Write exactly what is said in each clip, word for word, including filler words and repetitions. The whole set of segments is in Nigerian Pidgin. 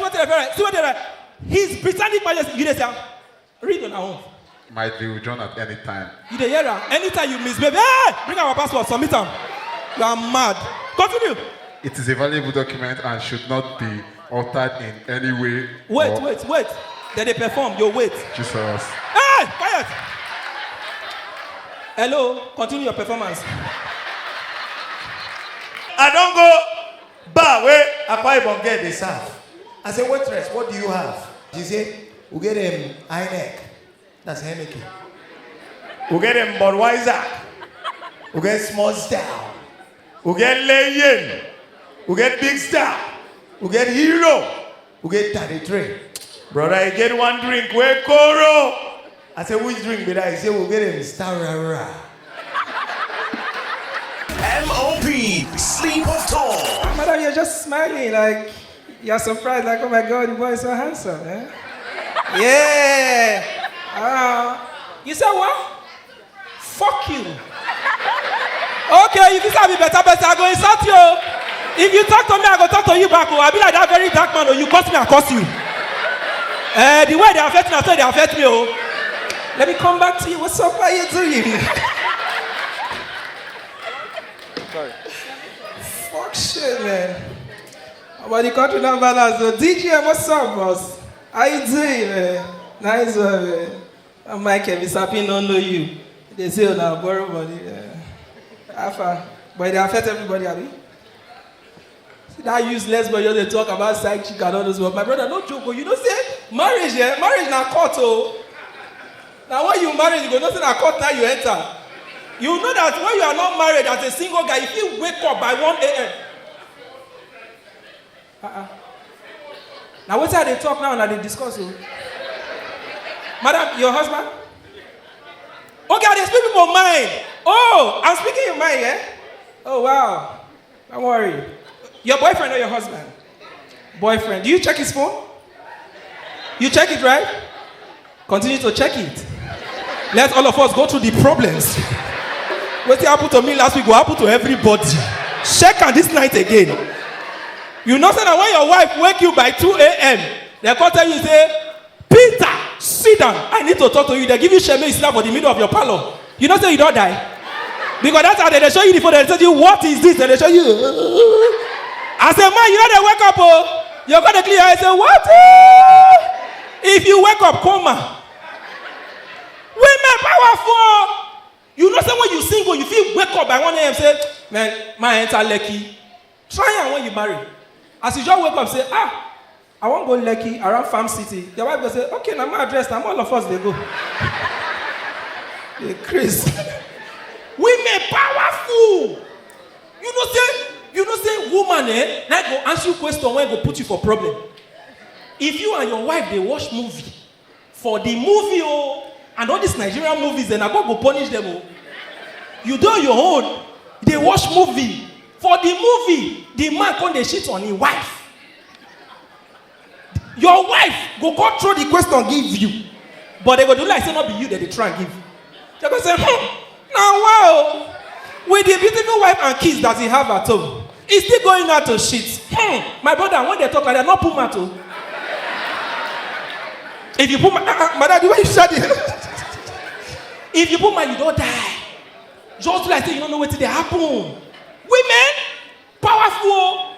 What the reference? See what the reference? His Britannic Majesty. You dey say, read on our own. Might be withdrawn at any time. You dey hear am? Anytime you misbehave, hey, bring our passport, submit am. You are mad. Continue. It is a valuable document and should not be altered in any way. Wait, or... wait, wait. Then they perform. You wait. Jesus. Hey, quiet. Hello, continue your performance. I don't go bar where Akwa Ibom get the serve. I say, "Waitress, what do you have?" She say, "We get um, INEC." That's Heineken. "We get um, Budweiser. We get Small Star. We get Leyen. We get Big Star. We get Hero. We get thirty-three. Brother, I get one drink. Where Koro?" I say, "Which drink be that?" He say, "We get um, Star Rara." M O P, sleep of talk. Madam, you're just smiling like you're surprised, like, "Oh my God, the boy is so handsome, eh?" Yeah. Uh, you said what? Fuck you. Okay, if you sabi better, better, I go insult you. If you talk to me, I go talk to you back. Oh, I be like that very dark man. Oh, you curse me, I curse you. Eh, the way they affect me, I say they affect me. Oh, let me come back to you. What's up? How you doing? Sorry. Fuck shit, man. About the country now balance. So D J, what's up, boss? How you doing, man? Nice one, man. That Michael Mister P no know you. They say una borrow money. Yeah. How far? But they affect everybody, abi? See that useless boy, you dey talk about side chick and all those work. My brother, no joke. Oh. You know say marriage, yeah, marriage na court. Oh. Now when you marry, you go know say na court now you enter. You know that when you are not married as a single guy, if you wake up by one a.m. Uh-uh. Now what are they talk now? Now they discuss. Oh. Madam, your husband? Okay, I dey speak people mind. Oh, I'm speaking your mind, eh? Oh wow. Don't worry. Your boyfriend or your husband? Boyfriend. Do you check his phone? You check it, right? Continue to check it. Let all of us go through the problems. What happened to me last week will happen to everybody. Check on this night again. You know, say that when your wife wake you by two a.m., they come tell you, say, "Peter, sit down. I need to talk to you." They give you shame, you sit down for the middle of your parlor. You know, say you don't die. Because that's how they, they show you the phone, they tell you, "What is this?" And they show you. I say, "Man, you know they wake up, oh." You're gonna clear. I say, "What?" If you wake up, coma. Women powerful. You know, say when you single, you feel wake up by one a.m. say, "Man, my enter lucky." Try am when you marry. As you just wake up, say, "Ah, I wan go Lekki around Farm City." Your wife go say, "Okay, na my address, na all of us dey go." Dey craze. Women powerful. You know say, you know say woman, eh, na go ask you question wey go put you for problem. If you and your wife dey watch movie, for the movie, oh, and all these Nigerian movies, then I go go punish them. Oh. You do your own. They watch movie. For the movie, the man come dey shit on his wife. Your wife go come throw the question give you, but they go do like say no be you that they try and give. They go say, "Hmm, now wow, with the beautiful wife and kids that he have at home, he's still going out to shit." Hmm, my brother, when they talk like that, not put matter. If you put my, uh, uh, madam, the way you shut it, if you put my, you don't die. Just like say you don't know what they happen. Women, powerful.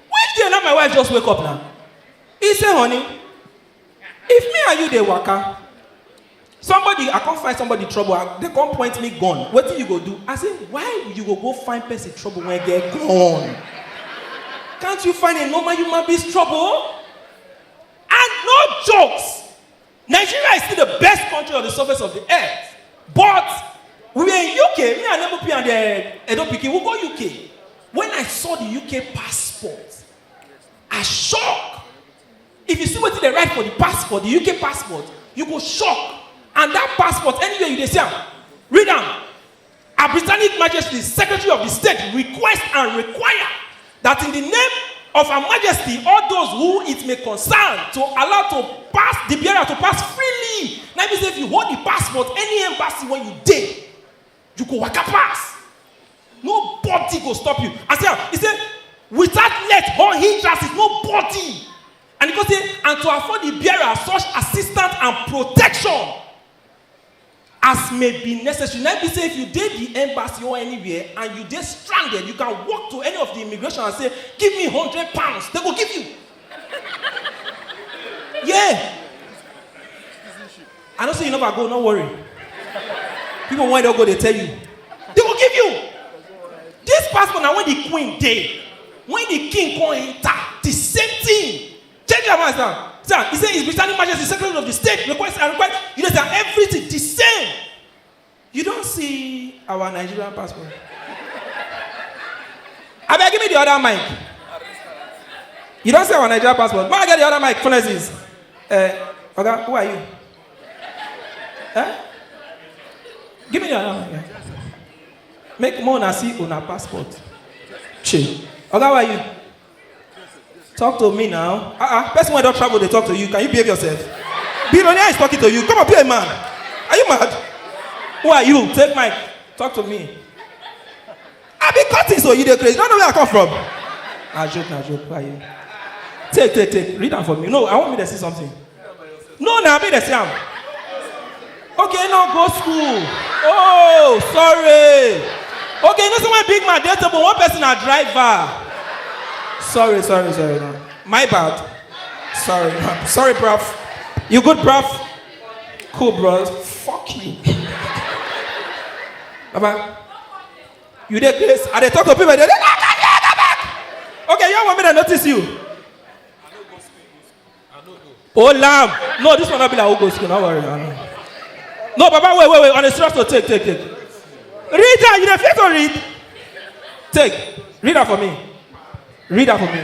Which day now my wife just wake up now? He say, "Honey, if me and you dey waka, somebody, I can't find somebody trouble, I, they can't point me gun. What do you go do?" I say, "Why you go go find person trouble when get gun? Can't you find a normal human being's trouble?" And no jokes. Nigeria is still the best country on the surface of the earth. But we were in U K, me and M O P and the Edo Pikin, we go U K. When I saw the U K passport, I shock. If you see what they write for the passport, the U K passport, you go shock. And that passport, anywhere you dey see am, read am. Her Britannic Majesty, Secretary of the State, request and require that in the name of Her Majesty, all those who it may concern to allow to pass, the bearer to pass freely. Now, if you say if you hold the passport, any embassy when you dey, you go waka pass. Nobody go stop you. I say, he said, without let or hindrances, nobody. And he go to afford the bearer such assistance and protection as may be necessary. Na be say if you dey the embassy or anywhere and you dey stranded, you can walk to any of the immigration and say, "Give me hundred pounds." They go give you. Yeah. I know say you never go, no worry. People wey don go dey tell you. They go give you. This passport na when the queen dey, when the king come enter, the same thing. Check your minds now. Sir, he say His Britannic Majesty, Secretary of the State, request and request. You know, sir, everything the same. You don't see our Nigerian passport. Abeg, give me the other mic. You don't see our Nigerian passport. May I get the other mic, Francis? Uh, Oga, who are you? Eh? Give me the other mic. Make more una see una passport. Che. Oga, who are you? Talk to me now. Ah, ah, person wey don travel dey talk to you. Can you behave yourself? Billionaire is talking to you. Come on, be a man. Are you mad? Who are you? Take mic. Talk to me. I be cutting, so you dey crazy. You don't know where I come from. Na joke, na joke. Who are you? Take, take, take. Read am for me. No, I want me to see something. No, na me dey see am. Okay, no go school. Oh, sorry. Okay, you know say one big man dey table, one person na driver. Sorry, sorry, sorry. No. My bad. Sorry, sorry, bruv. You good, bruv? Cool, bro. Fuck you. Baba, you dey craze. I dey talk to people. They dey, okay, you want me to notice you? Oh, lamb. No, this one not be like who go school. No worry. No, no. No, Baba, wait, wait, wait. On a serious note, take, take, take. Read that. You dey fear to read? Take. Read that for me. Read that for me.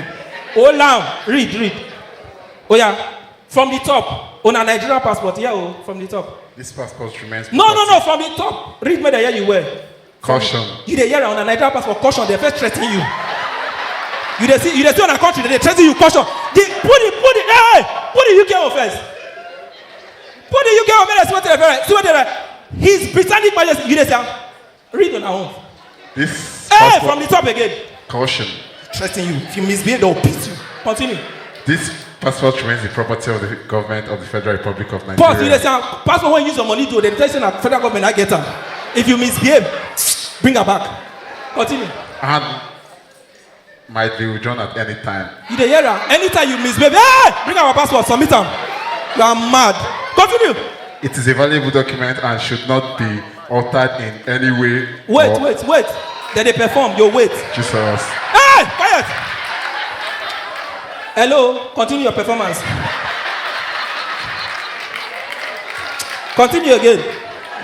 Oh, lamb. Read, read. Oh, yeah. From the top. On a Nigerian passport. Yeah, oh, from the top. This passport remains. No, no, no. From the top. Read me the year you were. Caution. You dey hear am, na Nigerian passport, caution, they first threaten you. You dey see, you dey see on a country, they dey threaten you, caution. The, put the, put the, hey, put the U K one first. Put the U K one, make dem see wetin dey first. See wetin dey first. His Britannic Majesty, you dey see am? Read on our own. This. Hey, passport from the top again. Caution. Threaten you. If you misbehave, they'll beat you. Continue. This passport remains the property of the government of the Federal Republic of Nigeria. Pause. You dey say, ah, passport wey you use your money do, they tell you say na federal government na get am. If you misbehave, bring am back. Continue. And might be withdrawn at any time. You dey hear am? Anytime you misbehave, hey, bring our passport, submit am. You are mad. Continue. It is a valuable document and should not be altered in any way. Wait, or wait, wait. Then they perform. You wait. Jesus. Hey, quiet. Hello, continue your performance. Continue again.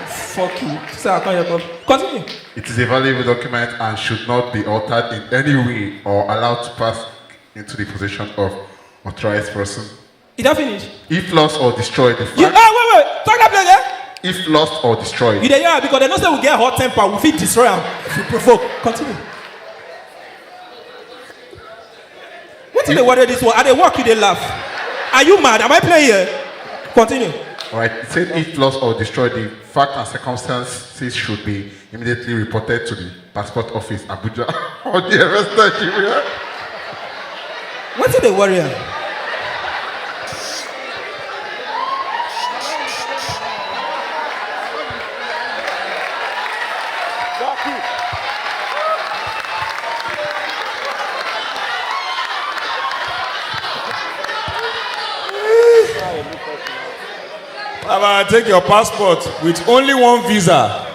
Fuck you. Say I come here, come. Continue. It is a valuable document and should not be altered in any way or allowed to pass into the possession of authorized person. Is that finish? If lost or destroyed, the fact. You, ah, wait, wait. Talk that place, eh? If lost or destroyed. You dey hear? Because they know say we get hot temper, we fit destroy am if you provoke. Continue. Wetin dey worry this one? I dey work, you dey laugh. Are you mad? Am I playing here? Continue. All right. It said if lost or destroyed, the fact and circumstances should be immediately reported to the passport office, Abuja, or the arrest Nigeria. Wetin dey worry am? Baba, take your passport with only one visa,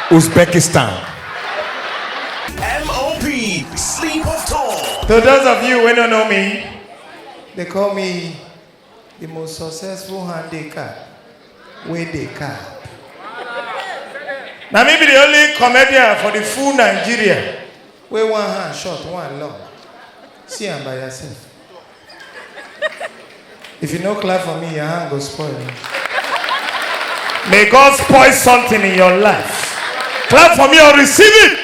Uzbekistan. M O P, sleep of thought. To those of you who don't know me, they call me the most successful hand dey cap wey dey cap. Na me be the only comedian for the full Nigeria wey one hand short, one long. See am by yourself. If you no clap for me, your hand go spoil. May God spoil something in your life. Clap for me or receive it.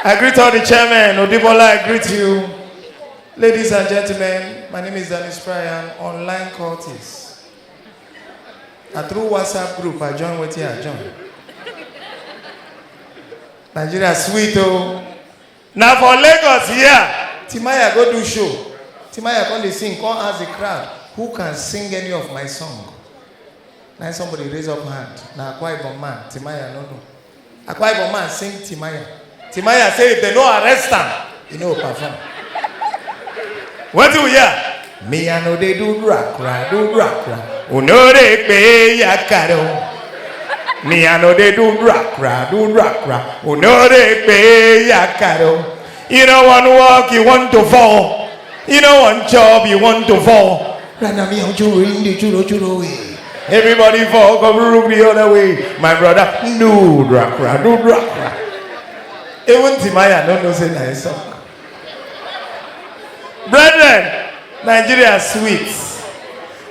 I greet all the chairmen. Odibola, I greet you. Ladies and gentlemen, my name is Dennis Bryan, online cultist. Na through WhatsApp group I join wetin I join. Nigeria sweet o. Na for Lagos here. Timaya go do show. Timaya come dey sing, come ask the crowd, "Who can sing any of my song?" Now somebody raise up hand. Na Akwa Ibom man, Timaya no know. Akwa Ibom man sing Timaya. Timaya say if they no arrest am, he no perform. Wetin we hear? Me I no dey do drakra, do drakra. Uno dey pay yakaro. Me I no dey do drakra, do drakra. Uno dey pay yakaro. You no wan work, you want to fall. You no wan chop, you want to fall. Rana me on churu in the churu churu way. Everybody fall, come ruru the other way. My brother, no drakra, no drakra. Even Timaya no know say na his song. Brethren, Nigeria sweet.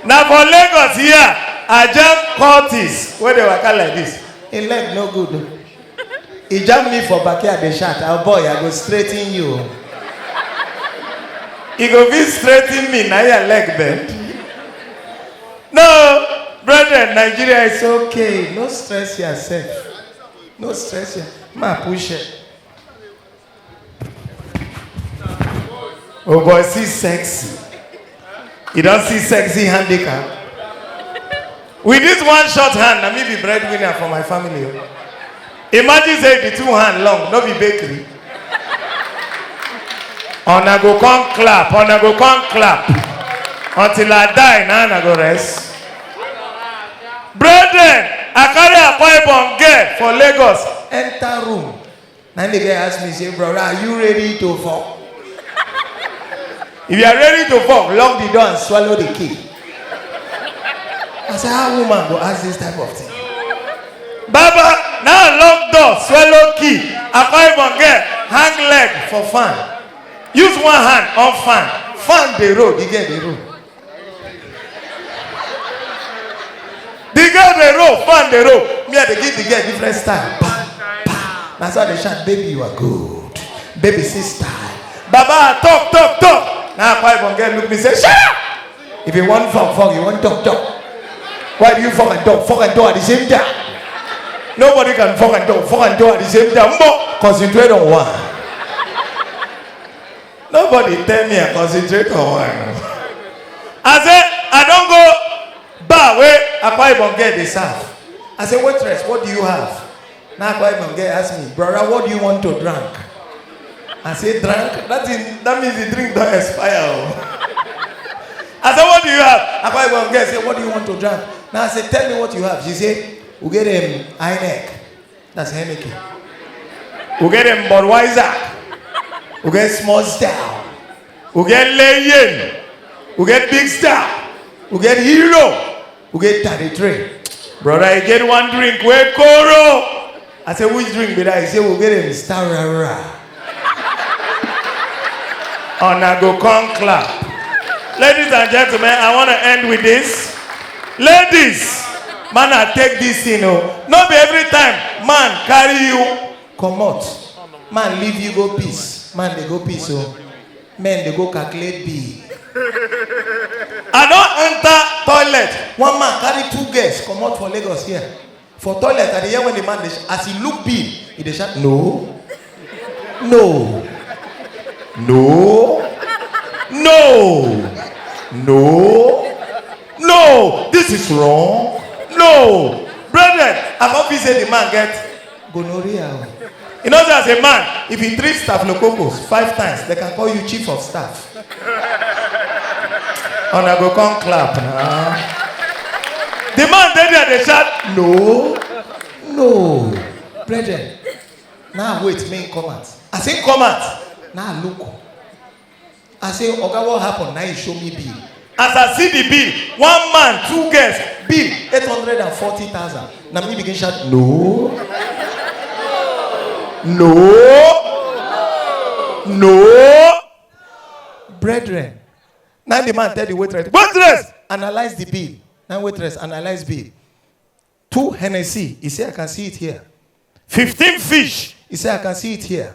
Na for Lagos here, I jam cultist wey dey waka like this. Him leg no good. He jam me for backyard, dey shout, "Oh boy, I go straighten you." He go fit straighten me, na your leg bend. No, brethren, Nigeria is okay. No stress yourself. No stress your, ma push it. Oh boy, see sexy. You don see sexy handicap? With this one short hand, na me be breadwinner for my family o. Imagine say the two hand long, no be bakery. Una go come clap, una go come clap. Until I die, na una go rest. Brethren, I carry Akwa Ibom girl for Lagos. Enter room. Na the girl ask me, say, "Brother, are you ready to fuck? If you are ready to fuck, lock the door and swallow the key." I say, "How woman go ask this type of thing?" Baba, now lock door, swallow key. Akwa Ibom girl, hang leg for fan. Use one hand on fan. Fan dey roll, the girl dey roll. The girl dey roll, fan dey roll. Me, I dey give the girl different style. Pa, pa. Na so I dey shout, "Baby, you are good. Baby, see style." Baba, talk, talk, talk. Now Akwa Ibom girl look me, say, "Shut up! If you want fuck, fuck. You want talk, talk. Why do you fuck and talk? Fuck and talk at the same time. Nobody can fuck and talk, fuck and talk at the same time. Mbo, concentrate on one." Nobody tell me I concentrate on one. I say, I don go bar wey Akwa Ibom girl dey serve. I say, "Waitress, what do you have?" Now Akwa Ibom girl ask me, "Brother, what do you want to drink?" I say, "Drink? That is, that means the drink don expire o." I say, "What do you have?" Akwa Ibom girl say, "What do you want to drink?" Now I say, "Tell me what you have." She say, "We get, um, Heineken." That's Heineken. We get, um, Budweiser. We get Small Star. We get Leyen. We get Big Star. We get Hero. We get thirty-three. Brother, you get one drink wey koro. I say, "Which drink be that?" He say, "We get, um, Star Rara." Una go come clap. Ladies and gentlemen, I want to end with this. Ladies, man, I take this thing o. No be every time man carry you comot, man leave you go piss. Man dey go piss o. Men dey go calculate bill. I don enter toilet. One man carry two girls comot for Lagos here. For toilet, I dey hear when the man dey sh-, as he look bill, he dey shout, "No, no, no, no, no, no, this is wrong, no." Brethren, I come feel say the man get gonorrhea o. You know say as a man, if you treat staphylococcus five times, they can call you chief of staff. Una go come clap now. The man dey there dey shout, "No, no." Brethren, now wait, make him come out. As him come out, now look. I say, "Oga, what happen?" Now he show me bill. As I see the bill, one man, two girls, bill eight hundred and forty thousand. Now me begin shout, "No, no, no." Brethren, now the man tell the waitress, "Waitress, analyze the bill." Now waitress analyze bill. Two Hennessy, he say, "I can see it here." Fifteen fish, he say, "I can see it here."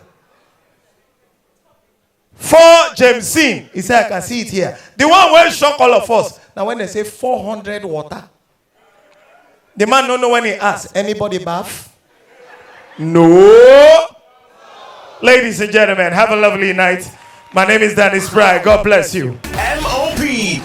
Four Jameson, he say, "I can see it here." The one wey shock all of us, now when they say four hundred water, the man no know when he ask, "Anybody baff?" No. Ladies and gentlemen, have a lovely night. My name is Danny Spry. God bless you. M O P.